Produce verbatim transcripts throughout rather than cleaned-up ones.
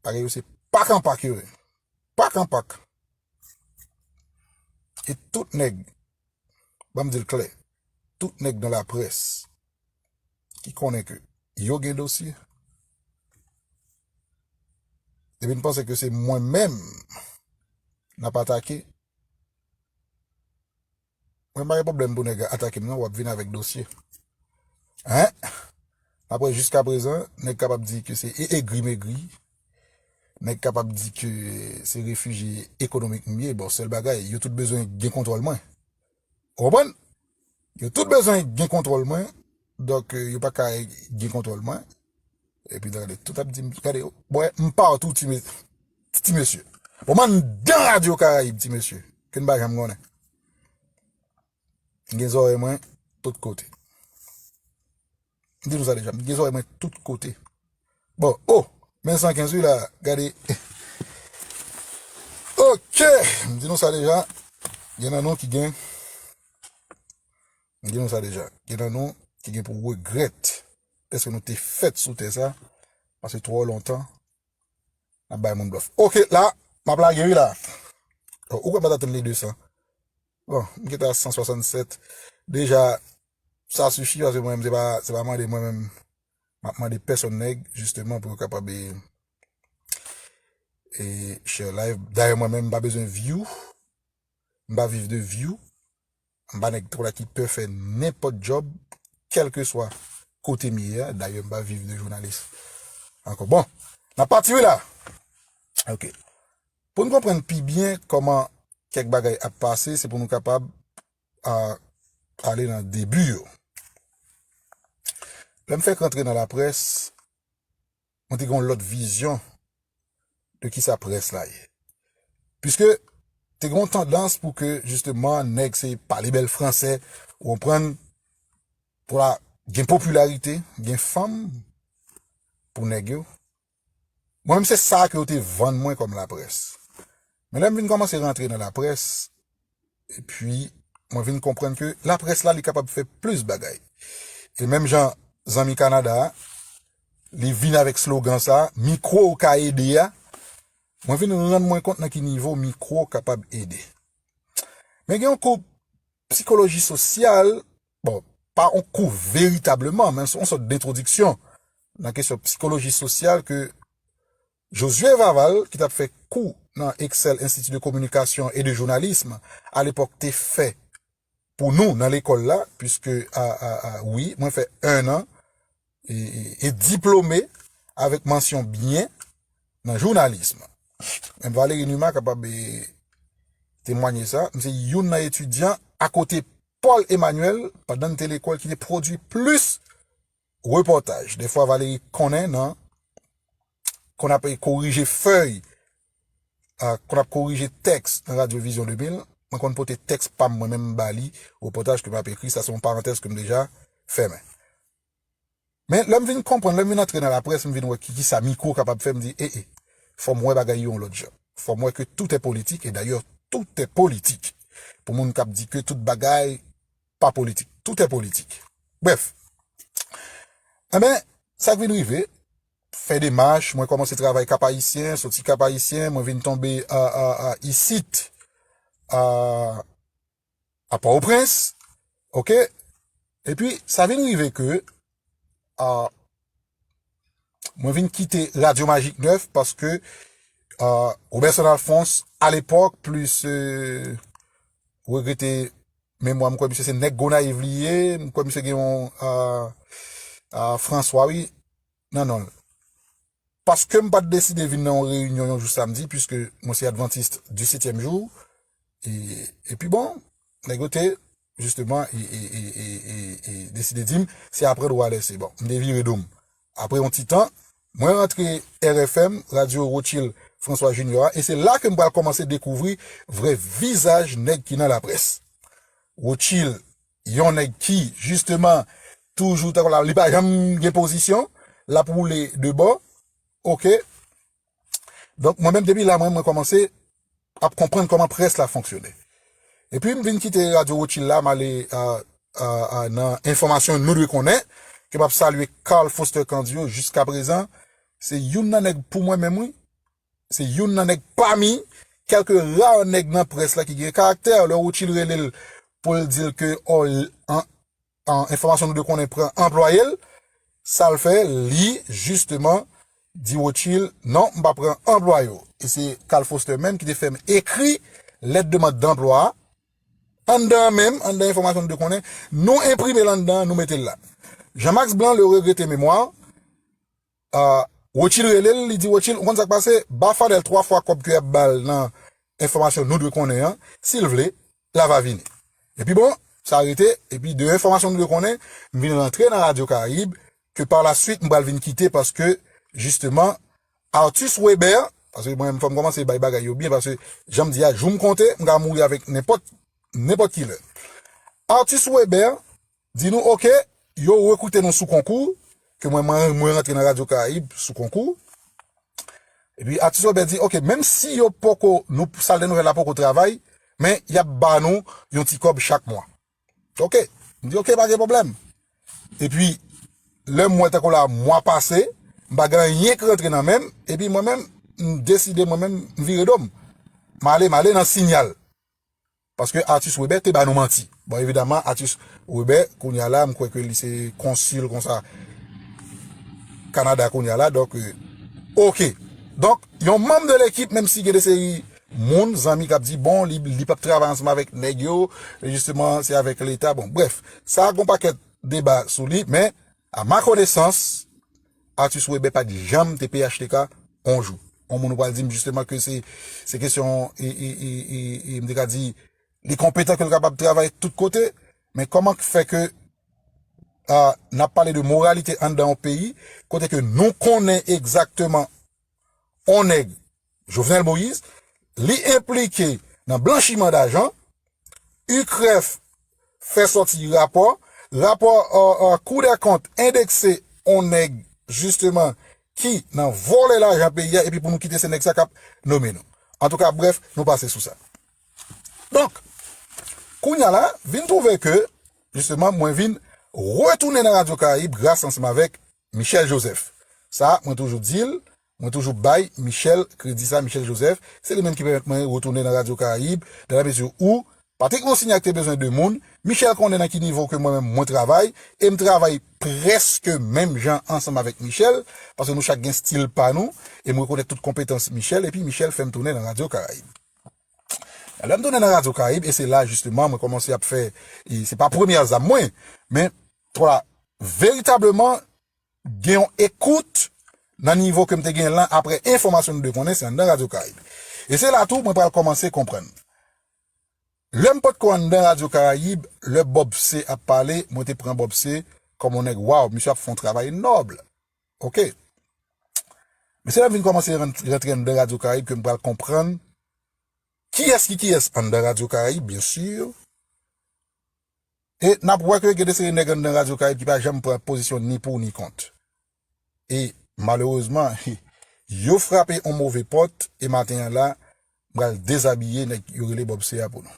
Bagay yo se pak an pak yo ye. Pak an pak. E tout nèg, ban m di l klè, tout nèg nan laprès ki konnen ke yo gen dosye, epi n panse ke se mwen menm n ap atake, mwen pa gen pwoblèm pou nèg atake m non, w ap vin avèk dosye. Hein? Apre, jiska prezan, nèg kapab di ke se e- egri megri. Nèg kapab di ke se refijye ekonomik m ye. Bon, sèl bagay, yo tout bezwen gen kontwòl mwen. Ou konprann? Yo tout bezwen gen kontwòl mwen. Donk, euh, yo pa ka gen kontwòl mwen. Epi, gade, tout ap di m, gade, bwè, m patou, ti, me- ti mesye. Bon, m anndan Radyo Karayib, ti mesye. Ke n pa janm konnen. M gen zòrèy mwen tout kote. M di nou sa deja, m gen zòrèy mwen tout kote. Bon, oh, men san kenz wi la, gade. Ok, m di nou sa deja. Gen nan nou ki gen, m di nou sa deja. Gen nan nou ki gen pou regrèt dèske nou te fèt sou tè sa, paske twò lontan n ap bay moun blòf. Ok, la, m ap lage wi la. Oh, ou kwè m pa t atann li de san? Bon, m gentan a san swasannsèt. Deja, sa sifi, paske mwen menm, se pa, se pa mande mwen menm. M ap mande pèsòn nèg, jisteman, pou yo kapab, e, e, share live. Dayè, mwen menm, m pa bezwen view. M pa viv de view. M pa nèg twò la ki pè fè nenpòt djòb, kèlkeswa kote m ye a. Dayè, m pa viv de jounalis ankò. Bon, n ap pati wi la. Ok. Pou n konprann pi byen kòman kèk bagay ap pase, se pou nou kapab, a, ale nan debi yo. Lè m fèk rantre nan laprès, mwen te gen yon lòt vizyon de kisa près la ye. Piske te gen yon tandans pou ke, jisteman, nèg se pale bèl fransè, ou konprann, pou la gen popilarite, gen fanm pou nèg yo. Mwen menm, se sa ke yo te vann mwen kòm laprès. Men lè m vin kòmanse rantre nan laprès, epi mwen vin konprann ke laprès la, li kapab fè plis bagay. E menm jan zanmi Kanada a, li vin avèk slogan sa, mikwo ou ka ede a, mwen vin rann mwen kont nan ki nivo mikwo kapab ede. Men gen yon kou sikoloji sosyal, bon, pa yon kou veritableman, men yon sòt dentwodiksyon nan kesyon sikoloji sosyal ke Josué Vaval, ki t ap fè kou nan Excel Institut de Communication et de Journalisme, alepòk te fè pou nou nan lekòl la, piske, a, a, a, wi, mwen fè en an, e, e, e diplome avèk mansyon byen nan jounalism. Menm Valéry Numa kapab, e, temwanye sa. M se youn nan etidyan akote Paul Emmanuel, pandan n te lekòl, ki te pwodui plis repòtaj. Defwa, Valéry konnen nan, kon ap korije fèy, a, kon ap korije tèks nan Radyo Vizyon de mil, mwen konn pote tèks pa m mwen menm m ba li, repòtaj ke m ap ekri, sa se yon parantèz ke m deja fèmen. Men lè m vin konprann, lè m vin antre nan laprès, m vin wè ki, ki sa mikwo kapab fè, m di, e, e, fò m wè bagay yo yon lòt jan. Fò m wè ke tout est politique, et d'ailleurs, tout est politique. Pou moun k ap di ke tout bagay pa politik. Tout est politique. Bref. Enben, sa k vin rive, fè demach, mwen kòmanse travay Kap Ayisyen, soti Kap Ayisyen, mwen vin tonbe a, a, a isit, a, a Pòtoprens, ok? Epi, sa vin rive ke, a, mwen vin kite Radyo Magik nèf paske, a, Roberson Alphonse, alepòk, plis, e, regrete memwa m, kwè misye se nèg Gonayiv li ye, m kwè misye gen yon, a, a, Franswa, wi, nan non l. Paske m pa t deside vin nan yon reyinyon yon jou samdi, piske mwen se adventiste du septième jour, e, epi bon, nèg yo te, jisteman, e, e, e, e, e, e deside di m, se aprann ou a lèse. Bon, m te vire do m. Apre yon ti tan, mwen rantre R F M, Radyo Rotchild François Junior a, e se la ke m pral kòmanse dekouvri vrè vizaj nèg ki nan laprès. Rotchild, yon nèg ki, jisteman, toujou tankou la, li pa janm gen pozisyon, l ap woule de bò, ok? Donk, mwen menm, depi la, mwen, mwen kòmanse ap konprann kòman près la fonksyone. Epi, m vin kite Radyo Rotchild la, m ale, a, a, a, nan enfòmasyon nou dwe konnen, ke m ap salye Carl Foster Candio jiskaprezan, se youn nan nèg pou mwen menm, wi, se youn nan nèg pami kèlke ra nèg nan près la ki gen karaktè. Lè Rothschild rele l pou l di l ke, ò, an, an, enfòmasyon nou dwe konnen pran anplwaye l, sa l fè, li, jisteman, di Rothschild, non, m pa pran anplwaye w. E se Carl Foster menm ki te fè m ekri lèt demann danplwa a, anndan an menm, anndan enfòmasyon nou dwe konnen, nou enprime l anndan an, nou mete l la. Jean-Max Blanc, le regretté mémoire, a, Rothschild rele l, li di Rothschild, ou konn sa k pase? Ba Fadel twa fwa kòb ke y ap ba l nan enfòmasyon nou dwe konnen an, si l vle, l ava vini. Epi bon, sa rete, epi de enfòmasyon nou dwe konnen, m vin rantre nan Radyo Karayib, ke pa la swit m pral vin kite paske, jisteman, Artus Weber, paske mwen, fò m kòmanse bay bagay yo byen, paske jan m di a, jou m konte, m ka mouri avèk nenpòt, nenpòt ki lè. Artus Weber di nou, oke, yo rekrite nou sou konkou, ke mwen, mwen, mwen rantre nan Radyo Karayib sou konkou. Epi Artus Weber di, oke, menm si yo poko, nou, sal de nouvèl la poko travay, men y ap ba nou yon ti kòb chak mwa. Oke, m di, oke, pa gen pwoblèm. Epi, lè m wè tankou la, mwa pase, m pa gen anyen k rantre nan men m, epi mwen menm, m deside mwen menm, m vire do m. M ale, m ale nan Sinyal. Paske Artus Weber te ba nou manti. Bon, evidaman, Artus Weber, kounye a la, m kwè ke li se konsil konsa Kanada kounye a la, donk, euh, oke. Donk, yon manm de lekip, menm si gen de seri moun, zanmi k ap di, bon, li, li p ap travay ansanm avèk nèg yo, e jisteman, se avèk Leta. Bon, brèf, sa gon pakèt deba sou li, men, a ma konesans, Artus Weber pa t janm te P H T K on jou. On moun ou pral di m jisteman ke se, se kesyon, e, e, e, e, e, m te ka di, li konpetan, ke l kapab travay tout kote, men kòman k fè ke, a, n ap pale de moralite anndan yon peyi, kote ke nou konnen egzakteman on nèg, Jovenel Moïse, li enplike nan blanchiman dajan, UCREF fè sòti rapò, rapò, euh, euh, Cour des comptes endekse on nèg, jisteman, ki nan vòlè lajan peyi a, epi pou nou kite se nèg sa k ap nome nou. Antouka, brèf, nou pase sou sa. Donk, kounye a la, vin twouve ke, jisteman, mwen vin retounen nan Radyo Karayib gras ansanm avèk Michel Joseph. Sa, mwen toujou di l, mwen toujou bay Michel kredi sa, Michel Joseph, se li menm ki pèmèt mwen retounen nan Radyo Karayib, dans la mesure où Patrick Monsignac te bezwen de moun, Michel konnen nan ki nivo ke mwen menm mwen travay, e m travay prèske menm jan ansanm avèk Michel, paske nou chak gen stil pa nou, e m rekonèt tout konpetans Michel, epi Michel fè m tounen nan Radyo Karayib. Lè m tounen nan Radyo Karayib, e se la, jisteman, mwen kòmanse ap fè, e se pa premyè zam mwen, men, twa, veritableman, gen yon ekout nan nivo ke m te gen lan apre enfòmasyon nou dwe konnen, se anndan Radyo Karayib. E se la tou, mwen pral kòmanse konprann. Lè m potko anndan Radyo Karayib, lè Bob C ap pale, mwen te pran Bob C kòm yon nèg, waw, misye ap fè yon travay nòb. Oke. Men se lè m vin kòmanse rant-, rantre anndan Radyo Karayib ke m pral konprann kiyès ki kiyès anndan Radyo Karayib, byen si. E n ap wè ke gen de seri nèg anndan Radyo Karayib ki pa janm pran pozisyon ni pou ni kont. E malerezman, yo frape yon move pòt, e maten an la, m pral dezabiye nèg yo rele Bob C a pou nou.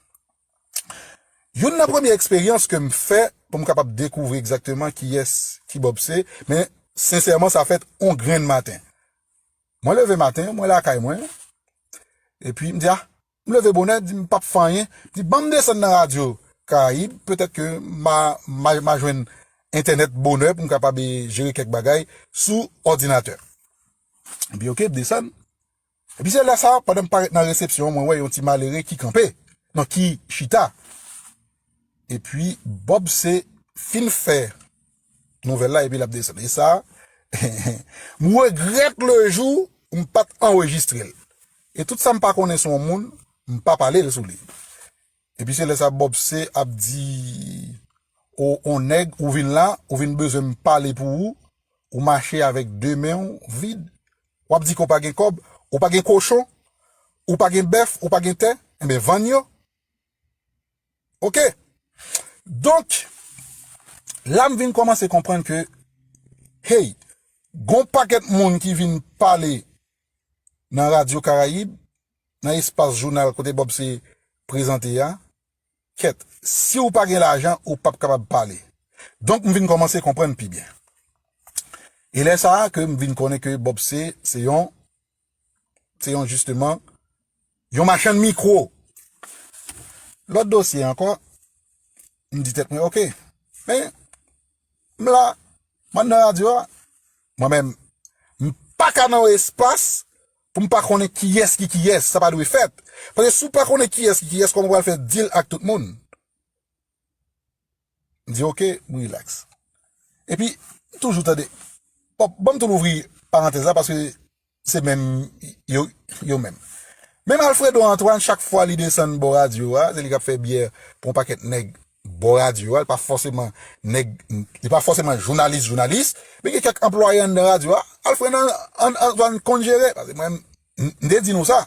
Youn nan premye eksperyans ke m fè pou m kapab dekouvri egzakteman kiyès ki Bob C, men sensèman, sa fèt on grenn maten. Mwen leve maten, mwen lakay mwen, epi m di, a, m leve bonè, di m p ap fè anyen, di ban m desann nan Radyo Karayib, petèt ke m a, m a, m a jwenn entènèt bonè pou m kapab jere kèk bagay sou òdinatè. Epi oke, m desann. Epi se lè sa, pandan m parèt nan resepsyon, mwen wè yon ti malere ki kanpe, non, ki chita. Epi Bob C fin fè nouvèl la, epi l ap desann. E sa, m regrèt le jou m pa t anrejistre l. E tout sa m pa konnen sou yon moun, m pa pale l sou li. Epi se lè sa Bob C ap di, o, on nèg, ou vin la, ou vin bezwen m pale pou ou, ou mache avèk de men w vid, w ap di ke w pa gen kòb, ou pa gen kochon, ou pa gen bèf, ou pa gen tè, enben vann yo. Oke. Donk, la m vin kòmanse konprann ke, hey, gon pakèt moun ki vin pale nan Radyo Karayib, nan espas jounal kote Bob C prezante a, kèt, si w pa gen lajan, ou p ap kapab pale. Donk, m vin kòmanse konprann pi byen. E lè sa a ke m vin konnen ke Bob C se yon, se yon, jisteman, yon machann mikwo. Lòt dosye ankò, m di tèt mwen, oke, men m la, m ann nan radyo a, mwen menm, m pa ka nan yon espas pou m pa konnen kiyès ki kiyès, sa pa dwe fèt. Paske si w pa konnen kiyès ki kiyès, kòman w pral fè deal ak tout moun? M di, oke, m relax. Epi, m toujou tande, bon, ban m tou louvri parantèz la, paske se menm yo, yo menm. Menm Alfredo Antoine, chak fwa li desann bò radyo a, se li k ap fè byè pou yon pakèt nèg bò radyo a, li pa fòseman nèg, li pa fòseman jounalis, jounalis, men gen kèk anplwaye anndan radyo a, Alfredo An-, An-, Antoine konn jere, paske mwen, m, m te di nou sa,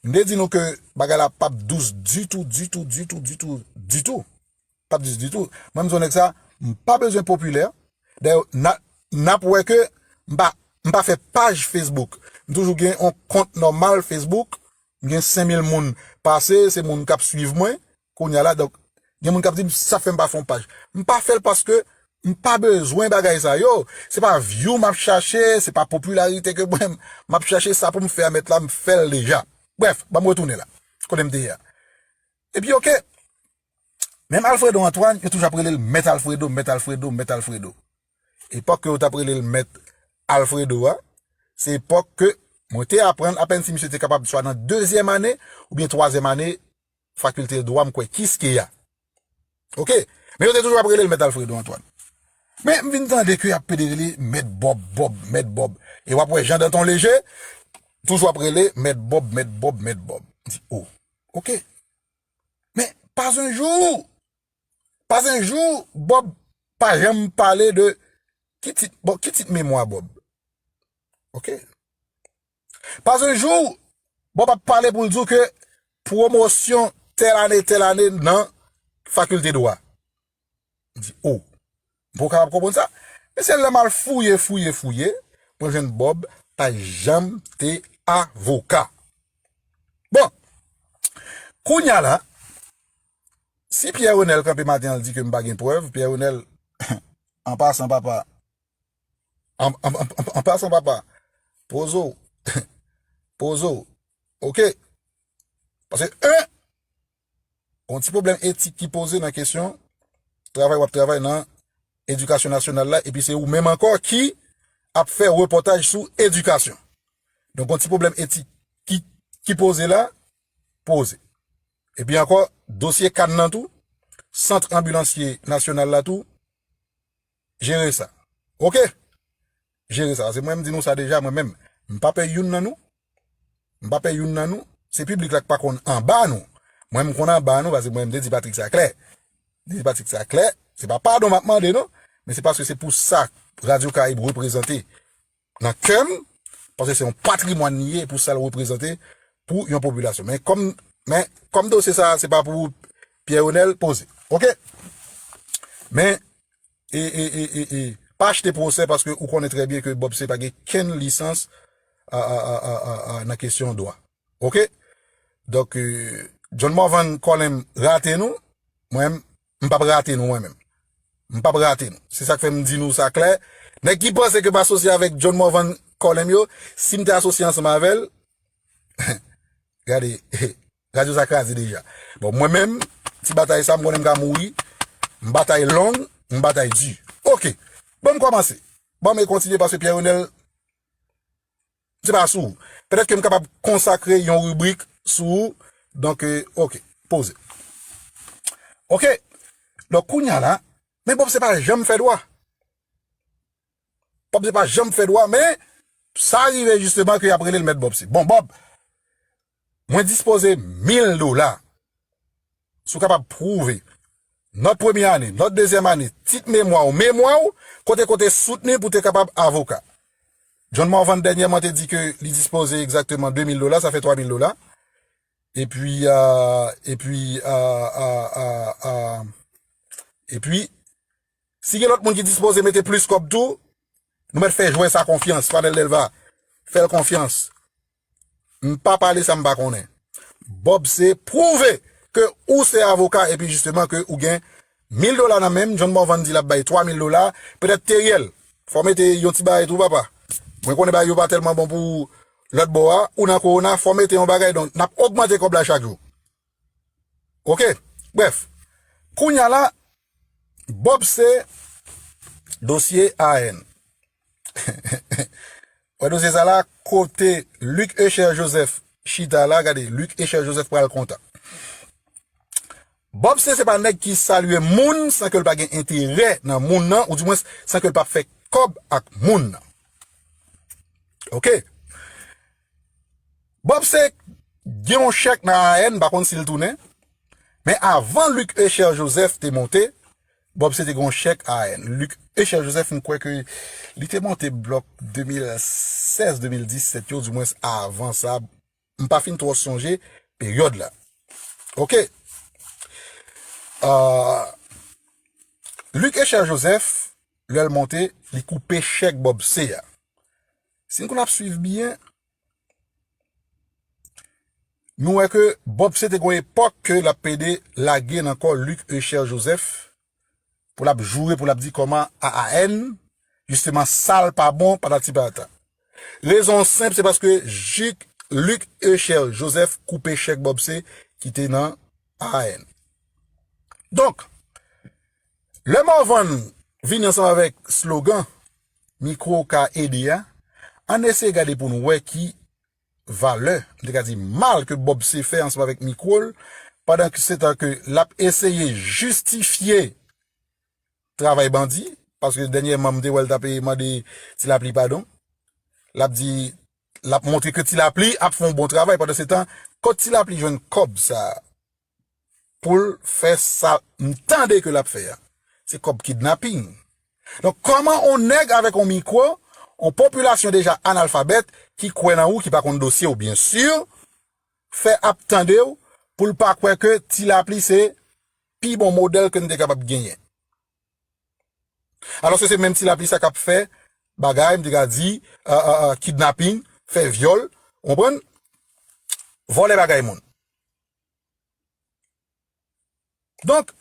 m te di nou ke bagay la p ap dous ditou, ditou, ditou, ditou, ditou. P ap dous ditou. Mwen, m se yon nèg sa, m pa bezwen popilè. Dayè, n a, n ap wè ke m pa, m pa fè paj Facebook. M toujou gen yon kont nòmal Facebook. M gen senk mil moun pase, se moun k ap swiv mwen. Kounye a la, donk, gen moun k ap di m sa fè m pa fè yon paj. M pa fè l paske m pa bezwen bagay sa yo. Se pa view m ap chache, se pa popilarite ke mwen m ap chache, sa pou m fè a mèt la, m fè l deja. Brèf, ban m retounen la. Kote m te ye a. Epi, oke, menm Alfredo Antoine, yo toujou ap rele l Mèt Alfredo, Mèt Alfredo, Mèt Alfredo. Epòk ke yo t ap rele l Mèt Alfredo a, se epòk ke mwen te aprann apèn si misye te kapab swa nan dezyèm ane oubyen twazyèm ane fakilte dwa, m kwè, Kiskeya. Oke? Men yo te toujou ap rele l Mèt Alfredo Antoine. Men m vin tande ke y ap pede rele Mèt Bòb, Bòb, Mèt Bòb. E w ap wè Jean Danton Léger toujou ap rele Mèt Bòb, Mèt Bòb, Mèt Bòb. M di, o, oke. Men, pas un jour, pas un jour, Bòb pa janm pale de ki tit, bon, ki tit memwa Bòb. Oke? Pas un jour, Bòb ap pale pou l di w ke pwomosyon tèl ane, tèl ane nan fakilte dwa. M di, o, m poko kapab konprann sa. Men se lè m al fouye, fouye, fouye, mwen jwenn Bòb pa janm te avoka. Bon, kounye a la, si Pierre Renel kanpe maten an, l di ke m pa gen prèv, Pierre Renel, an pasan, papa, an, an, an, an, an pasan, papa, poze w, poze w, oke? Paske, en, yon ti pwoblèm etik ki poze nan kesyon travay w ap travay nan edikasyon nasyonal la, epi se ou menm ankò ki ap fè repòtaj sou edikasyon. Donk, yon ti pwoblèm etik ki, ki poze la, poze. Epi ankò, dosye kann nan tou, sant anbilansye nasyonal la tou, jere sa. Oke? Jere sa. Paske mwen, m di nou sa deja, mwen menm, m pa pè youn nan nou. M pa pè youn nan nou. Se piblik la k pa konn anba nou. Mwen, m konn anba nou, paske mwen, m te di Patrick sa klè. M te di Patrick sa klè. Se pa padon m ap mande, non. Men se paske se pou sa Radyo Karayib reprezante nan kè m, paske se yon patrimwàn li ye pou sa l reprezante pou yon popilasyon. Men kòm, men kòm dosye sa a, se pa pou Pierre Renel, poze. Oke? Men, e, e, e, e, e, pa achte pwosè paske ou konnen trè byen ke Bob se pa gen kenn lisans a, a, a, a, a, a, nan kesyon dwa. Oke? Donk, e, John Morvan Colem rate nou, mwen, m p ap rate nou, mwen menm. M p ap rate nou. Se sa k fè m di nou sa klè. Nèg ki panse ke m asosye avèk John Morvan Colem yo, si m te asosye ansanm avè l, gade, radyo sa kraze deja. Bon, mwen menm, ti batay sa, m konnen m ka mouri. M batay long, m batay di. Oke. Bon, m kòmanse. Bon, men kontinye paske Pierre Renel, se pa sou ou. Petèt ke m kapab konsakre yon ribrik sou ou. Donk, e, oke, poze. Oke. Donk, kounye a la, men Bob se pa janm fè dwa. Bob se pa janm fè dwa, men sa rive jisteman ke y ap rele l Mèt Bob se. Bon, Bob, mwen dispoze mil dola. Si w kapab pwouve nòt premye ane, nòt dezyèm ane, tit memwa w, memwa w, kote kote soutni pou te kapab avoka. John Morvan dènyèman te di ke li dispoze egzakteman de mil dola, sa fè twa mil dola. Epi, a, epi, a, a, a, a, epi, si gen lòt moun ki dispoze mete plis kòb tou, nou mèt fè jwè sa konfyans, Fanel Delva, fè l konfyans. M pa pale sa m pa konnen. Bob se pwouve ke ou se avoka epi jisteman ke ou gen mil dola nan men m, John Morvan di l ap bay twa mil dola, petèt Teriel, fò w mete yon ti bagay tou papa. Mwen konnen bagay yo pa tèlman bon pou lòt bò a, ou nan kowona, fò mete yon bagay, donk n ap ogmante kòb la chak jou. Oke? Brèf, kounye a la, Bob se dosye A N. Wè dosye sa la, kote Luc Echer Joseph chita la, gade, Luc Echer Joseph pral kontan. Bob se, se pa nèg ki salye moun san ke l pa gen enterè nan moun nan, oudimwens san ke l pa fè kòb ak moun nan. Oke? Bob se gen yon chèk nan A N, m pa konn si l tounen. Men avan Luc Echer Joseph te monte, Bob se te gen yon chèk A N. Luc Echer Joseph, m kwè ke li te monte blòk de mil sèz, de mil disèt yo, oudimwens avan sa, m pa fin twò sonje peryòd la. Oke. Ah, Luc Echer Joseph, lè l monte, li koupe chèk Bob se a. Si n konn ap swiv byen, nou wè ke Bob se te gon epòk ke l ap plede lage nan kò Luc Echer Joseph, pou l ap joure, pou l ap di kòman A A N, jisteman, sa l pa bon, patati patata. Rezon senp, se paske Luc Echer Joseph koupe chèk Bob se ki te nan A A N. Donk, lè Morvan vini ansanm avèk slogan mikwo ka ede a, ann eseye gade pou nou wè ki valè, m te ka di mal ke Bob se fè ansanm avèk mikwo l, pandan ke se tan ke l ap eseye jistifye travay bandi, paske dènyèman m te wè l t ap mande Ti Lapli padon. L ap di, l ap montre ke Ti Lapli ap fè yon bon travay, pandan se tan, kot Ti Lapli jwenn kòb sa a? Pou l fè sa m tande ke l ap fè a. Se kòb kidnaping. Donk, kòman on nèg avèk on mikwo, on popilasyon deja analfabèt, ki kwè nan ou, ki pa konn dosye w, byen si, fè ap tande w, pou l pa kwè ke Ti Lapli se pi bon modèl ke n te kapab genyen? Alòske se menm Ti Lapli sa k ap fè bagay, m te ka di, euh, euh, euh, kidnaping, fè vyòl, w konprann? Vòlè bagay moun. Donk,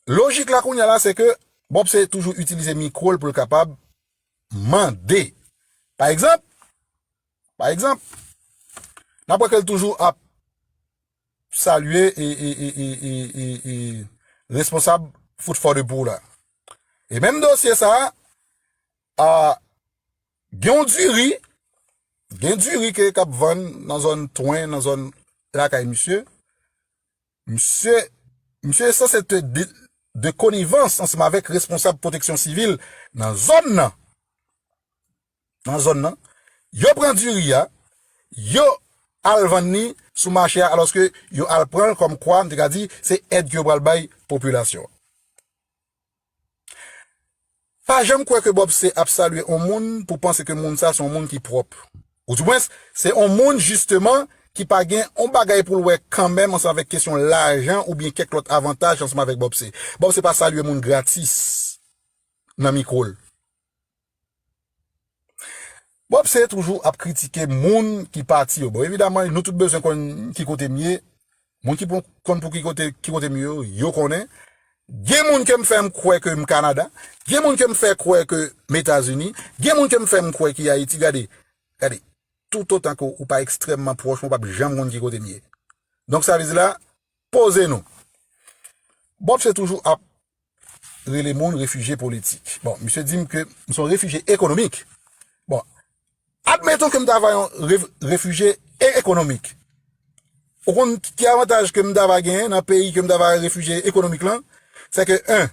lojik la kounye a la, se ke Bob se toujou itilize mikwo l pou l kapab mande. Pa egzanp, pa egzanp, n ap wè ke l toujou ap salye e, e, e responsab Food for the Poor la. E menm dosye sa a, a, gen yon diri, gen diri ke k ap vann nan zòn Twen, nan zòn lakay misye. Misye, misye sanse te de, de konivans ansanm avèk responsab pwoteksyon sivil nan zòn nan. Nan zòn nan. Yo pran diri a, yo al vann li sou mache a, alòske yo al pran l kòmkwa, m te ka di, se èd ke yo pral bay popilasyon an. Pa janm kwè ke Bob se ap salye on moun pou panse ke moun sa se on moun ki pwòp. Oudimwens, se on moun, jisteman, ki pa gen on bagay pou l wè kanmenm ansanm avèk kesyon lajan oubyen kèk lòt avantaj ansanm avèk Bob se. Bob se pa salye moun gratis nan mikwo l. Bob se toujou ap kritike moun ki pati yo. Bon, evidaman, nou tout bezwen konn ki kote m ye. Moun ki pou, konn pou ki kote, ki kote m ye yo, yo konnen. Gen moun ke m fè m kwè ke m Kanada. Gen moun ke m fè kwè ke m Etazini. Gen moun ke m fè m kwè ki Ayiti. Gade, gade. Toutotan ke ou pa ekstrèmman pwòch mwen, ou p ap janm konn ki kote m ye. Donk, sa vle di la, poze nou. Bob se toujou ap rele moun refijye politik. Bon, misye di m ke m se yon refijye ekonomik. Bon, admeton ke m ta va yon ref-, refijye e-, ekonomik. Ou konn ki avantaj ke m ta va genyen nan peyi ke m ta va refijye ekonomik lan? Se ke, en,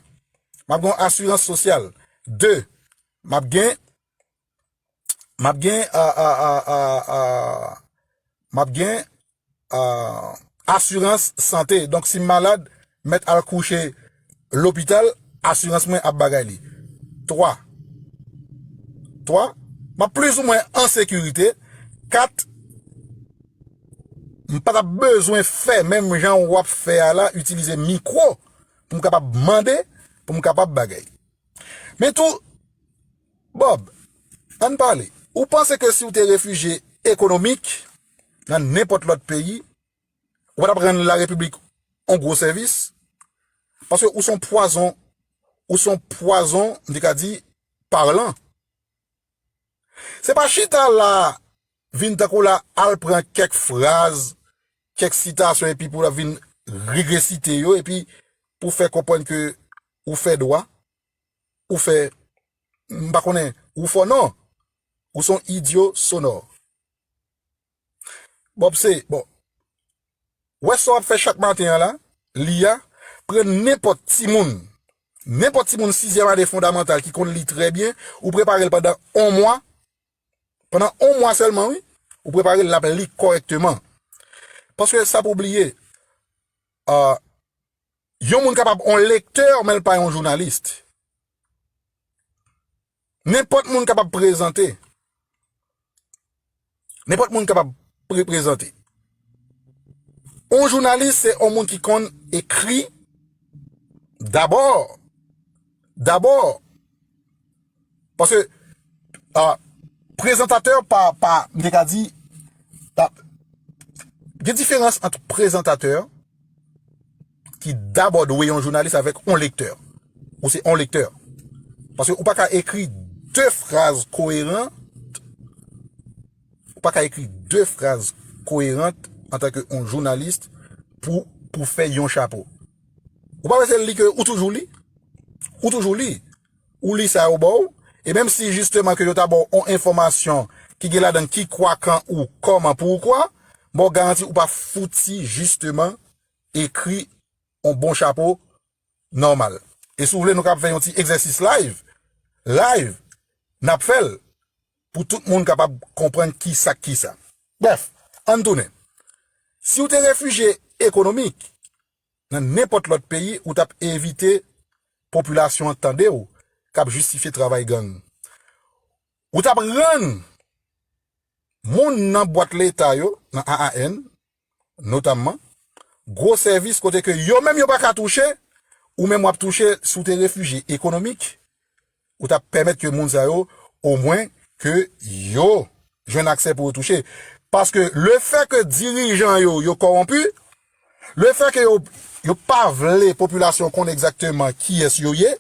m ap gen yon asirans sosyal. De, m ap gen, m ap gen, a, a, a, a, a, m ap gen, a, asirans sante. Donk, si m malad, mèt al kouche lopital, asirans mwen ap bagay li. Twa. Twa, m ap plizoumwen an sekirite. Kat, m pa t ap bezwen fè menm jan w ap fè a la, itilize mikwo pou m kapab mande, pou m kapab bagay. Men tou, Bob, ann pale. Ou panse ke si w te refijye ekonomik nan nenpòt lòt peyi, ou pa t ap rann larepiblik on gwo sèvis? Paske ou se on pwazon, ou se on pwazon, m te ka di, palan. Se pa chita la, vin tankou la, al pran kèk fraz, kèk sitasyon, epi pou la vin reresite yo, epi pou fè konprann ke ou fè dwa, ou fè, m pa konnen, ou fò non, ou se yon idyo sonò. Bob se, bon, wè sa w ap fè chak maten an la, li a, pran nenpòt timoun, nenpòt timoun sizyèm ane fondamantal ki konn li trè byen, ou prepare l pandan yon mwa, pandan yon mwa sèlman, wi, ou prepare l, l ap li kòrèkteman. Paske sa pou bliye, ah, yon moun kapab yon lektè, men l pa yon jounalis. Nenpòt moun kapab prezante. Nenpòt moun kapab pre-, prezante. Yon jounalis, se yon moun ki konn ekri dabò. Dabò. Paske, ah, prezantatè pa, pa, m te ka di, pa, gen diferans ant prezantatè ki dabò dwe yon jounalis avèk yon lektè. Ou se yon lektè. Paske ou pa ka ekri de fraz koeran, ou pa ka ekri de fraz koeran antanke yon jounalis pou, pou fè yon chapo. Ou pa bezwen li ke ou toujou li. Ou toujou li. Ou li sa yo ba w. E menm si jisteman ke yo ta ba w yon enfòmasyon ki gen ladan ki kwa, kan, ou, kòman pou ou kwa, m ba w garanti ou pa fouti jisteman ekri yon bon chapo nòmal. E si w vle, nou kapab fè yon ti egzèsis live. Live, n ap fè l pou tout moun kapab konprann ki sa k ki sa. Brèf, ann tounen. Si w te refijye ekonomik nan nenpòt lòt peyi, ou t ap evite popilasyon an tande w k ap jistifye travay gang. Ou t ap rann moun nan bwat leta yo, nan A A N, notamman, gwo sèvis kote ke yo menm yo pa ka touche, ou menm w ap touche si w te refijye ekonomik, ou t ap pèmèt ke moun sa yo, omwen, ke yo jwenn aksè pou yo touche. Paske lefèt ke dirijan yo, yo kòwonpi, lefèt ke yo, yo pa vle popilasyon konn egzakteman kiyès yo ye,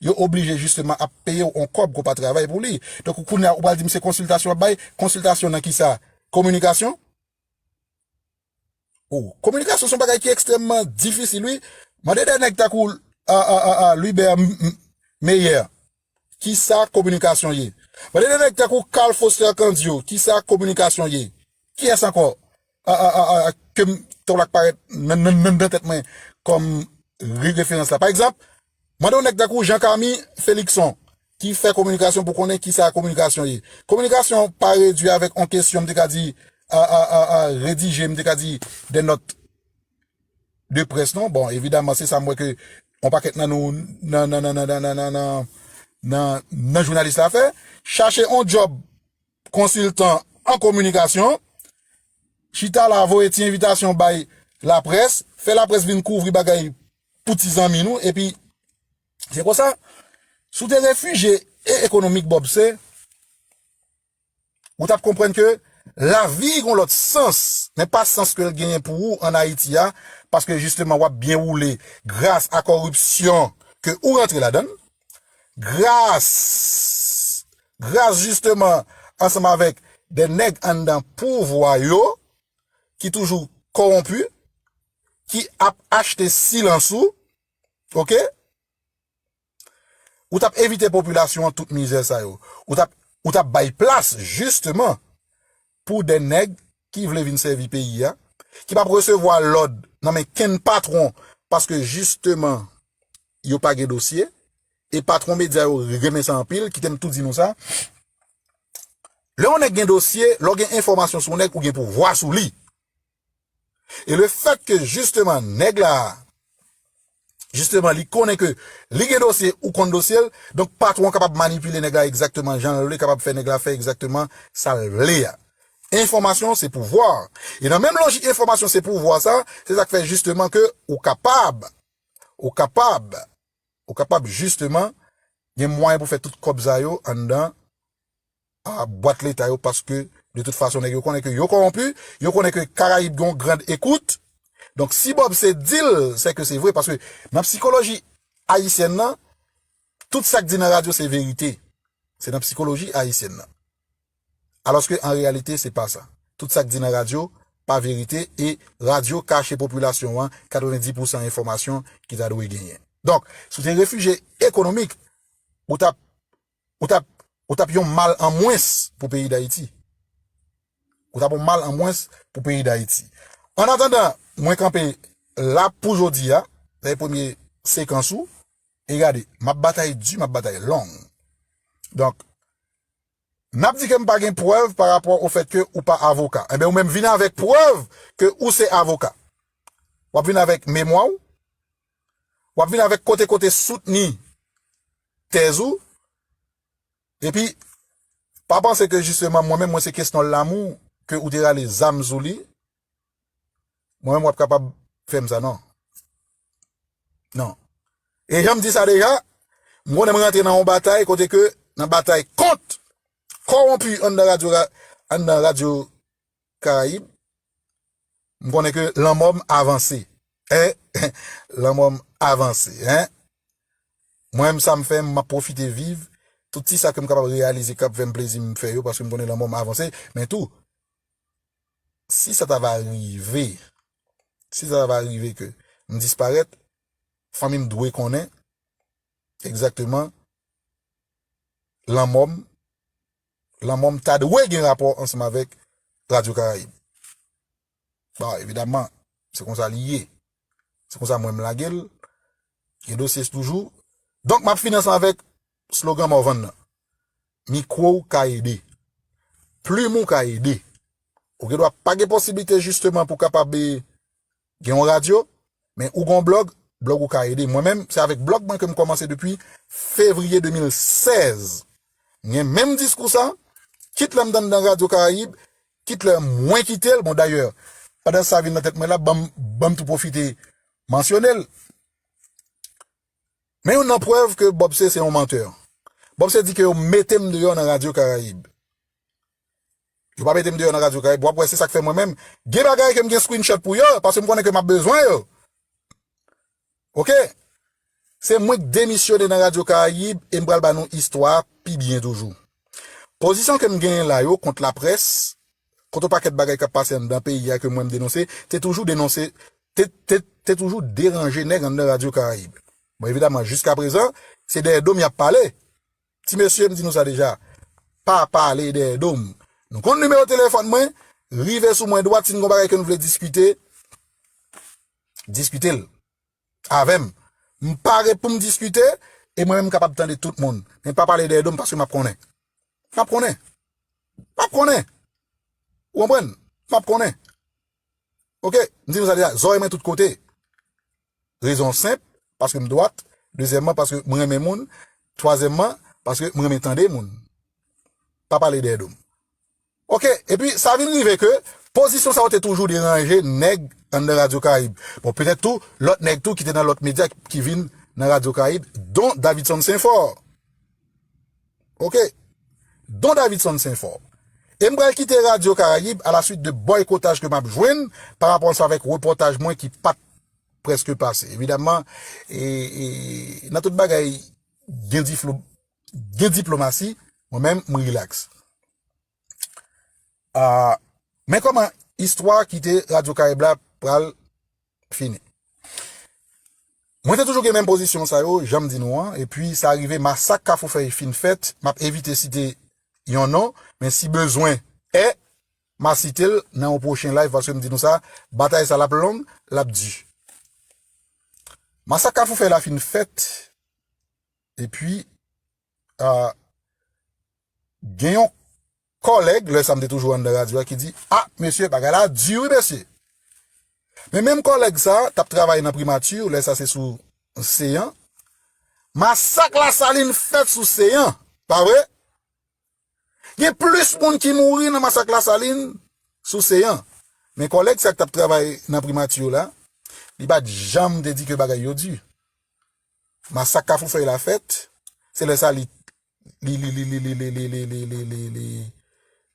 yo oblije jisteman ap peye w yon kòb ke w pa travay pou li. Donk, kounye a, ou pral di m se konsiltasyon w ap bay, konsiltasyon nan kisa? Kominikasyon? O, kominikasyon se yon bagay ki ekstrèmman difisil, wi. Mande de nèg tankou, a, a, a, a, Louis Bert M-, M-, Meyer, kisa kominikasyon ye? Mande de nèg tankou Carl Foster Candie, kisa kominikasyon ye? Kiyès ankò? A, a, a, a, ke m, tan w la k parèt nan, nan, nan, nan tèt mwen kòm re-, referans la. Pa egzanp, mande yon nèg tankou Jean Camille Félixon, ki fè kominikasyon pou konnen kisa kominikasyon ye. Kominikasyon pa redui avèk yon kesyon, m te ka di, a, a, a, a, redije, m te ka di, de nòt de près, non. Bon, evidaman, se sa m wè ke yon pakèt nan nou, nan, nan, nan jounalis la fè. Chache yon djòb konsiltan an kominikasyon, chita la, voye ti envitasyon bay laprès, fè laprès vin kouvri bagay pou ti zanmi nou, epi se konsa, si w te refijye e ekonomik Bob se, ou t ap konprann ke lavi gon lòt sans, men pa sans ke l genyen pou ou ann Ayiti a, paske jisteman w ap byen woule gras a kòripsyon ke ou rantre ladan l, gras, gras jisteman ansanm avèk de nèg anndan pouvwa yo ki toujou kòwonpi, ki ap achte silans ou, oke? Ou t ap evite popilasyon an tout mizè sa yo. Ou t ap, ou t ap bay plas, jisteman, pou de nèg ki vle vin sèvi peyi a, ki p ap resevwa lòd nan men kenn patwon, paske, jisteman, yo pa gen dosye, e patwon medya yo renmen sa anpil, kite m tou di nou sa. Lè yon nèg gen dosye, lè w gen enfòmasyon sou yon nèg, ou gen pouvwa sou li. E lefèt ke, jisteman, nèg la, jisteman, li konnen ke li gen dosye, ou konn dosye l, donk patwon an kapab manipile nèg la egzakteman jan l vle, kapab fè nèg la fè egzakteman sa l vle a. Enfòmasyon se pouvwa. E nan menm lojik enfòmasyon se pouvwa sa, se sa k fè jisteman ke ou kapab, ou kapab, ou kapab jisteman gen mwayen pou fè tout kòb sa yo anndan a bwat leta yo, paske de tout fason nèg yo konnen ke yo kòwonpi, yo konnen ke Karayib gen yon grand écoute. Donk, si Bob se di l, se ke se vre, paske nan sikoloji ayisyèn nan, tout sa k di nan radyo se verite. Se nan sikoloji ayisyèn nan. Alòske an reyalite, se pa sa. Tout sa k di nan radyo, pa verite, e radyo kache popilasyon an katrevenndis pousan enfòmasyon ki ta dwe genyen. Donk, si w te refijye ekonomik, ou t ap, ou t ap, ou t ap yon mal an mwens pou peyi Dayiti. Ou t ap yon mal an mwens pou peyi Dayiti. An atandan, mwen kanpe la pou jodi a, nan premye sekans ou, e gade, m ap batay di, m ap batay long. Donk, n ap di ke m pa gen prèv pa rapò o fèt ke ou pa avoka. Enben, ou menm vin avèk prèv ke ou se avoka. W ap vin avèk memwa w, w ap vin avèk kote kote soutni tèz ou, epi pa panse ke jisteman mwen menm mwen se kesnòl lamou ke ou te rale zam sou li, mwen menm w ap kapab fè m sa non. Non. E jan m di sa deja, m konnen m rantre nan yon batay kote ke nan batay kont kòwonpi anndan radyo, anndan radyo Karayib, m konnen ke lanmò m avanse. Hein? Lanmò m avanse, hein? Mwen menm sa m fè, m ap pwofite viv. Tout ti sa ke m kapab reyalize k ap fè m plezi m fè yo paske m konnen lanmò m avanse. Men tou, si sa ta va rive, si sa ta va rive ke m disparèt, fanmi m dwe konnen egzakteman lanmò m, lanmò m ta dwe gen rapò ansanm avèk Radyo Karayib. Bon, evidaman, se konsa li ye. Se konsa mwen m lage l. Gen dosye toujou. Donk, m ap fini ansanm avèk slogan Morvan nan. Mikwo w ka ede. Plim ou ka ede. Ou gen dwa pa gen posiblite jisteman pou kapab, eh, gen yon radyo, men ou gen yon blòg, blòg ou ka ede. Mwen menm, se avèk blòg mwen ke m kòmanse depi fevriye de mil sèz. M gen menm diskou sa, kit lè m t anndan Radyo Karayib, kit lè mwen kite l. Bon, dayè, pandan sa vin nan tèt mwen la, ban m, ban m tou pwofite mansyone l. Men youn nan prèv ke Bob C se yon mantè. Bob C di ke yo mete m deyò nan Radyo Karayib. Yo pa mete m deyò nan Radyo Karayib. W ap wè, se sa k fè mwen menm, gen bagay ke m gen screenshot pou yo, paske m konnen ke m ap bezwen yo. Oke? Se mwen k demisyone nan Radyo Karayib e m pral ba nou istwa a pi byen toujou. Pozisyon ke m genyen la yo kont laprès, kont yon pakèt bagay k ap pase anndan peyi a ke mwen m denonse, te toujou denonse, te, te, te toujou deranje nèg anndan Radyo Karayib. Bon, evidaman, jiskaprezan, se dèyè do m y ap pale. Ti mesye, m di nou sa deja, pa pale dèyè do m. Nou konn nimewo telefòn mwen, rive sou mwen dwat, si n gon bagay ke n vle diskite, diskite l avè m. M pare pou m diskite, e mwen menm m kapab tande tout moun. Men pa pale dèyè do m paske m ap konnen. M ap konnen. M ap konnen. Ou konprann? M ap konnen. Oke? M di nou sa deja, zòrèy mwen tout kote. Rezon senp, paske m dwat. Dezyèmman, paske m renmen moun. Twazyèmman, paske m renmen tande moun. Pa pale dèyè do m. Oke, epi sa vin rive ke pozisyon sa yo te toujou deranje nèg anndan Radyo Karayib. Bon, petèt tou, lòt nèg tou ki te nan lòt medya ki vin nan Radyo Karayib, don Davidson Senfò. Oke? Don Davidson Senfò. E m pral kite Radyo Karayib alaswit de bòykotaj ke m ap jwenn pa rapò sa avèk repòtaj mwen ki pa t prèske pase. Evidaman, e, e, nan tout bagay, gen diflo-, gen diplomasi, mwen menm, m rilaks. Ah, men kòman istwa kite Radyo Karayib la pral fini. Mwen te toujou gen menm pozisyon sa yo, jan m di nou an, epi sa rive masak Kafou Fèy fin fèt, m ap evite site yon non, men si bezwen è, m a site l nan yon pwochen live, paske m di nou sa, batay sa l ap long, l ap di. Masak Kafou Fèy la fin fèt, epi, ah, gen yon kòlèg, lè sa m te toujou anndan radyo a, ki di, "Ah, mesye, bagay la di wi, mesye." Men menm kòlèg sa, t ap travay nan primati, lè sa se sou Seyan. Masak Lasalin fèt sou Seyan, pa vre? Gen plis moun ki mouri nan masak Lasalin sou Seyan. Men kòlèg sa k t ap travay nan primati la, li pa t janm te di ke bagay yo di. Masak Kafou Fèy la fèt, se lè sa li, li, li,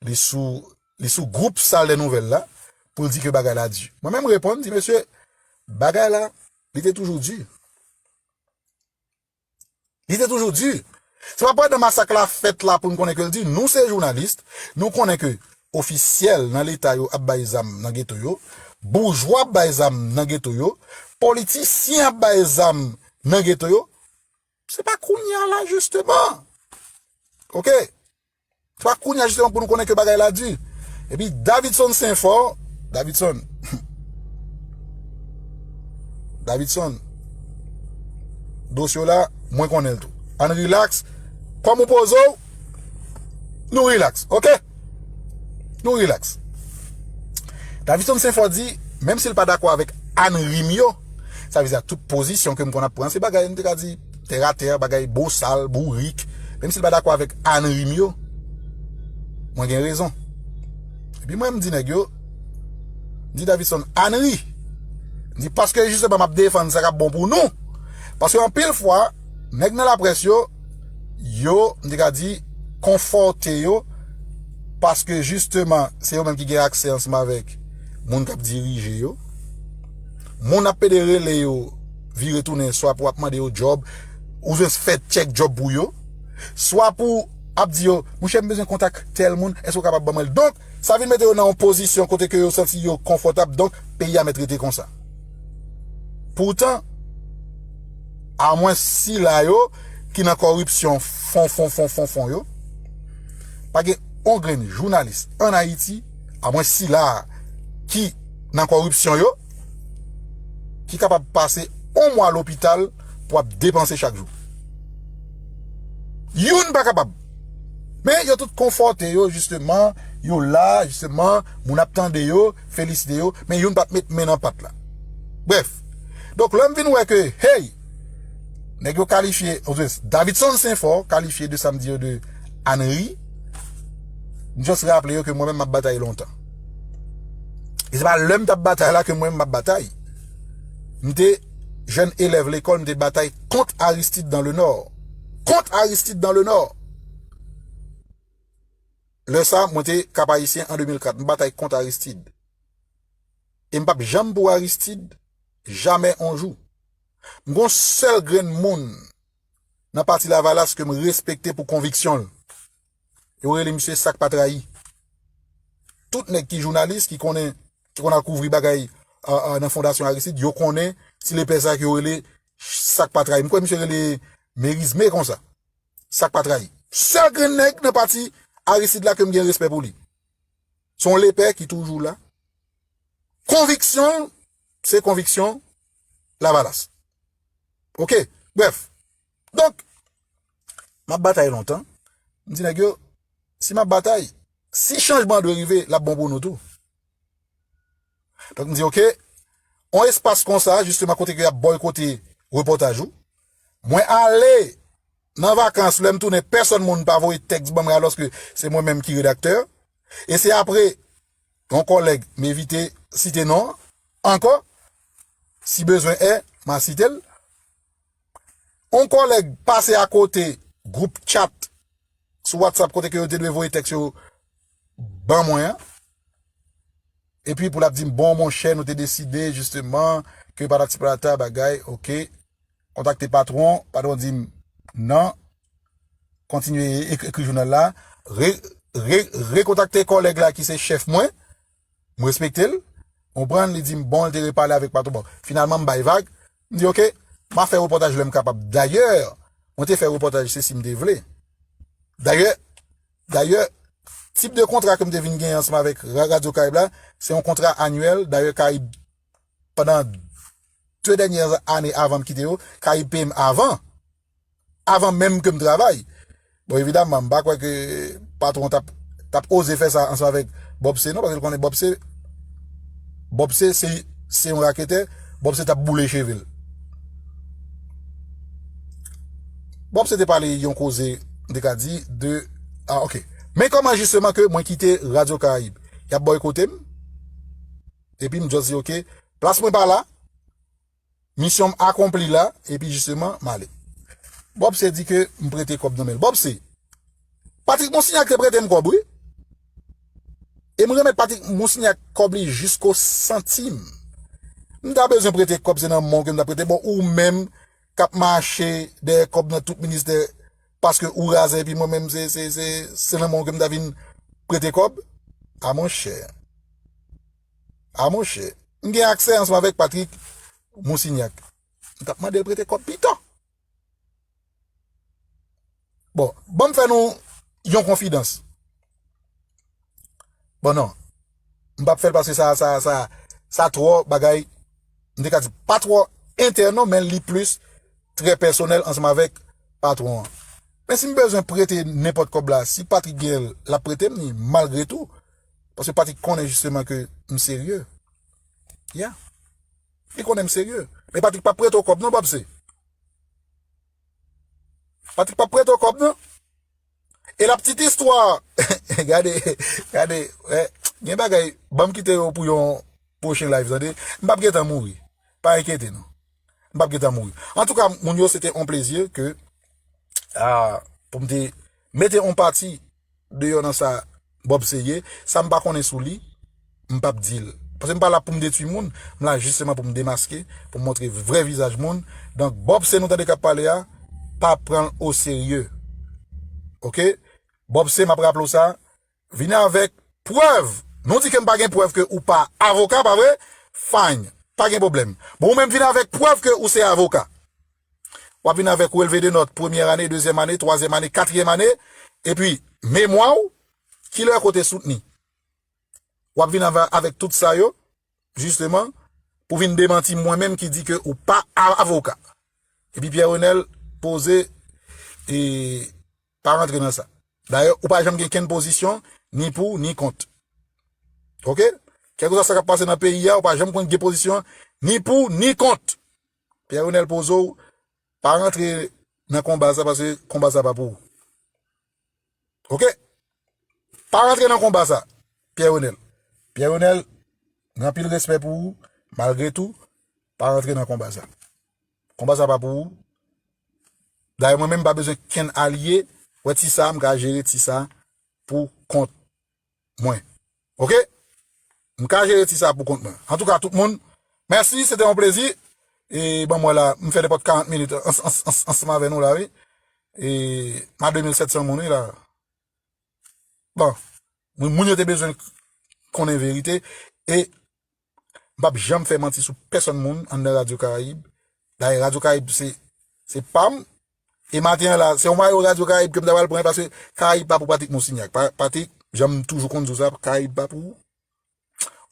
li sou, li sou gwoup Sal dè Nouvèl la, pou l di ke bagay la di. Mwen menm reponn, di, "Mesye, bagay la, li te toujou di." Li te toujou di. Se pa pandan masak la fèt la pou n konnen ke l di, nou se jounalis, nou konnen ke ofisyèl nan leta yo ap bay zam nan geto yo, boujwa ap bay zam nan geto yo, politisyen ap bay zam nan geto yo. Se pa kounye a la, jisteman. Oke? Se pa kounye a, jisteman, pou nou konnen ke bagay la di. Epi Davidson Senfò, Davidson, Davidson, dosye w la, mwen konnen l tou. Ann rilaks. Kòm ou poze w, nou rilaks, oke? Nou rilaks. Davidson Senfò di, menm si l pa dakò avèk Ann Rim yo, sa vle di a tout pozisyon ke m konn ap pran, se bagay, m te ka di, tèratè, bagay bosal, bourik, menm si l pa dakò avèk Ann Rim yo, mwen gen rezon. Epi mwen, m di nèg yo, m di Davidson, Ann ri. M di, paske jisteman, m ap defann sa k ap bon pou nou. Paske anpil fwa, nèg nan laprès yo, yo, m te ka di, konfòte yo, paske jisteman, se yo menm ki gen aksè ansanm avèk moun k ap dirije yo. Moun ap pede rele yo, vire tounen, swa pou ap mande yo djòb, oubyen fè tchèk djòb pou yo, swa pou ap di yo, monchè, m bezwen kontak tèl moun, èske w kapab ban mwen l? Donk, sa vin mete yo nan yon pozisyon kote ke yo santi yo konfòtab, donk, peyi a mèt rete konsa. Poutan, amwen sila yo ki nan kòripsyon fon, fon, fon, fon, fon yo, pa gen on grenn jounalis ann Ayiti, amwen sila ki nan kòripsyon yo, ki kapab pase on mwa lopital pou ap depanse chak jou. Youn pa kapab. Men yo tout konfòte yo, jisteman, yo la, jisteman, moun ap tande yo, felisite yo, men youn pa t met men nan pat la. Brèf. Donk, lè m vin wè ke, hey, nèg yo kalifye, oubyen Davidson Senfò kalifye de sa m di yo de Ann ri, m just raple yo ke mwen menm m ap batay lontan. E se pa lè m t ap batay la ke mwen menm m ap batay. M te jèn elèv lekòl, m te batay kont Aristide dans le Nord. Kont Aristide dans le Nord. Lè sa, mwen te Cap Haïtien an de mil kat. M batay kont Aristide. E m p ap janm pou Aristide, jamè on jou. M gon sèl grenn moun nan pati Lavalas ke m respekte pou konviksyon l. Yo rele misye Sak Pa Trayi. Tout nèg ki jounalis, ki konnen, ki konn al kouvri bagay, a, a, nan Fondasyon Aristide, yo konnen ti lepè sa ke yo rele Sak Pa Trayi. M kwè misye rele Merizme konsa. Sak Pa Trayi. Sèl grenn nèg nan pati Aristide la ke m gen respè pou li. Se yon lepè ki toujou la. Konviksyon l, se konviksyon Lavalas. Oke? Brèf. Donk, m ap batay lontan. M di nèg yo, si m ap batay, si chanjman an dwe rive, l ap bon pou nou tou. Donk, m di, oke, yon espas konsa, jisteman, kote ke y ap bòykote repòtaj ou. Mwen ale nan vakans, lè m tounen, pèsonn moun pa voye tèks ban mwen, alòske se mwen menm ki redaktè. E se apre, yon kòlèg, m evite site non an ankò, si bezwen è, m a site l. Yon kòlèg pase akote gwoup chat sou WhatsApp kote ke yo te dwe voye tèks yo ban mwen an. Epi pou l ap di m, bon, monchè, nou te deside, jisteman, ke patati patata, bagay, oke. Kontakte patwon, patwon di m, non. Kontinye ek-, ekri jounal la. Re-, re-, rekontakte kòlèg la ki se chèf mwen. M respekte l. Konprann, li di m, bon, l te repale avèk patwon. Bon, finalman, m bay vag. M di, oke, m a fè repòtaj lè m kapab. Dayè, mwen te fè repòtaj, se si m te vle. Dayè, dayè, tip de kontra ke m te vin genyen ansanm avèk Ra-, Radyo Karayib la, se yon kontra anyèl. Dayè, Karayib, pandan de dènyè ane avan m kite yo, Karayib peye m avan. Avan menm ke m travay. Bon, evidamman, m pa kwè ke patwon t ap, t ap oze fè sa ansanm avèk Bob C non, paske l konnen Bob C, Bob C se, se yon raketè, Bob C t ap boule cheve l. Bob C te pale yon koze, m te ka di, de, ah, oke. Men kòman jisteman ke mwen kite Radyo Karayib? Y ap bòykote m? Epi m just di, oke, plas mwen pa la, misyon m akonpli la, epi jisteman, m ale. Bob C di ke m prete kòb nan men l. Bob C, Patrick Monsignac te prete m kòb, wi. E m remèt Patrick Monsignac kòb li jisko santim. M ta bezwen prete kòb, se nan men w ke m ta prete. Bon, ou menm k ap mache dèyè kòb nan tout ministè, paske ou razè epi mwen menm se, se, se, se nan men w ke m ta vin prete kòb? A monchè. A monchè. M gen aksè ansanm avèk Patrick Moussignac. M t ap mande l prete kòb pito. Bon, ban m fè nou yon konfidans. Bon, non. M p ap fè l paske sa, sa, sa, sa twò bagay, m te ka di pa twò entè non, men li plis trè pèsonèl ansanm avèk patwon an. Men si m bezwen prete nenpòt kòb la, si Patrick gen l, l ap prete m li, malgre tou. Paske Patrick konnen jisteman ke m serye. Ya. Li konnen m serye. Men Patrick p ap prete w kòb non, Bòb se. Patrick p ap prete w kòb non. E la petite histoire. Gade, gade, eh, gen bagay, ban m kite yo pou yon pwochen live, tande. M p ap gentan mouri. Pa enkyete nou. M p ap gentan mouri. Antouka, moun yo, se te yon plezi ke, ah, pou m te mete yon pati deyò nan sa Bòb se ye. Sa m pa konnen sou li, m p ap di l. Paske m pa la pou m detwi moun, m la jisteman pou m demaske, pou m montre vrè vizaj moun. Donk, Bòb se nou tande k ap pale a, pa pran l oserye. Oke? Bòb se, m ap raple w sa, vini avèk prèv. Nou di ke m pa gen prèv ke ou pa avoka, pa vre? Fine. Pa gen pwoblèm. Bon, ou menm vini avèk prèv ke ou se avoka. W ap vin avèk relve de nòt, premyè ane, dezyèm ane, twazyèm ane, katriyèm ane, epi memwa w, kilè kote soutni. W ap vin avè-, avèk tout sa yo, jisteman, pou vin demanti mwen menm ki di ke ou pa a-, avoka. Epi Pierre Renel poze, e pa rantre nan sa. Dayè, ou pa janm gen kenn pozisyon, ni pou, ni kont. Oke? Kèlkeswa sa k ap pase nan peyi a, ou pa janm konn gen pozisyon, ni pou, ni kont. Pierre Renel poze w, pa rantre nan konba sa, paske konba sa pa pou ou. Oke? Pa rantre nan konba sa, Pierre Renel. Pierre Renel, gen anpil respè pou ou, malgre tou, pa rantre nan konba sa. Konba sa pa pou ou. Dayè, mwen menm, m pa bezwen kenn alye. Wè ti sa, m ka jere ti sa pou kont mwen. Oke? M ka jere ti sa pou kont mwen. Antouka, tout moun, mèsi, se te yon plezi. E ban mwen la, m fè nenpòt karant minit ans-, ans-, ans-, ansanm avè nou la, wi. E m a de mil sèt san moun, wi, la. Bon, moun, moun yo te bezwen konnen verite. E m p ap janm fè manti sou pèsonn moun anndan Radyo Karayib. Dayè, Radyo Karayib, se, se pa m. E maten an la, se yon mayo Radyo Karayib ke m ta pral pran, paske Karayib pa pou Patrick Moussignac. Pa-, Patrick, jan m toujou konn di w sa, Karayib pa pou ou.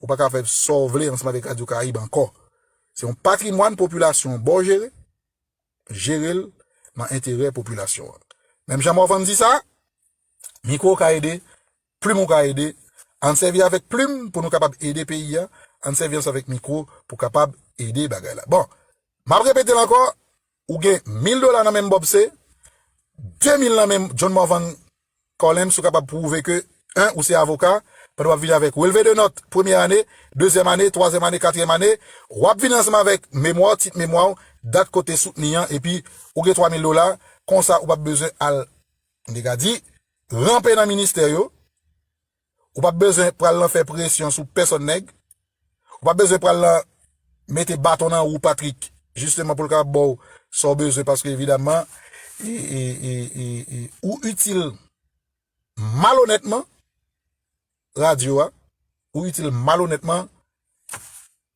Ou pa ka fè sa w vle ansanm avèk Radyo Karayib ankò. Se yon patrimwàn popilasyon an ba w jere, jere l nan enterè popilasyon an. Menm jan Morvan di sa, mikwo ka ede, plim ou ka ede, ann sèvi avèk plim pou nou kapab ede peyi a, ann sèvi ansanm avèk mikwo pou kapab ede bagay la. Bon, m ap repete l ankò, ou gen mil dola nan men Bòb se, de mil nan men John Morvan Collins, ou kapab pwouve ke, en, ou se avoka, pandan w ap vini avèk relve de nòt, premyè ane, dezyèm ane, twazyèm ane, katriyèm ane, w ap vini ansanm avèk memwa w, tit memwa w, dat kote soutni an, epi ou gen twa mil dola, konsa ou p ap bezwen al, m te ka di, ranpe nan ministè yo, ou p ap bezwen pral nan fè presyon sou pèsonn nèg, ou p ap bezwen pral nan mete baton nan wou Patrick, jisteman pou l ka ba w sa w bezwen, paske evidaman, e, e, e, e, e, ou itil malonètman radyo a, ou itil malonètman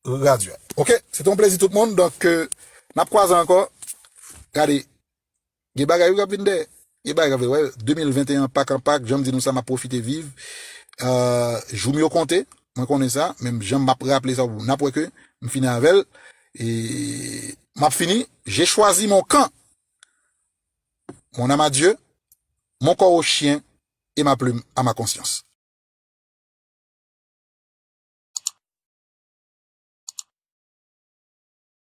radyo a. Oke, se te yon plezi tout moun, donk, euh, n ap kwaze ankò. Gade, gen bagay wi k ap vin dèyè. Gen bagay k ap vin, wè, de mil venteyen, pak an pak, jan m di nou sa, m ap pwofite viv. Euh, jou m yo konte, mwen konnen sa, men jan m ap raple sa, n ap wè ke m fini avè l. E m ap fini, j'ai choisi mon camp, mon âme à Dieu, mon corps au chien et ma plume à ma conscience.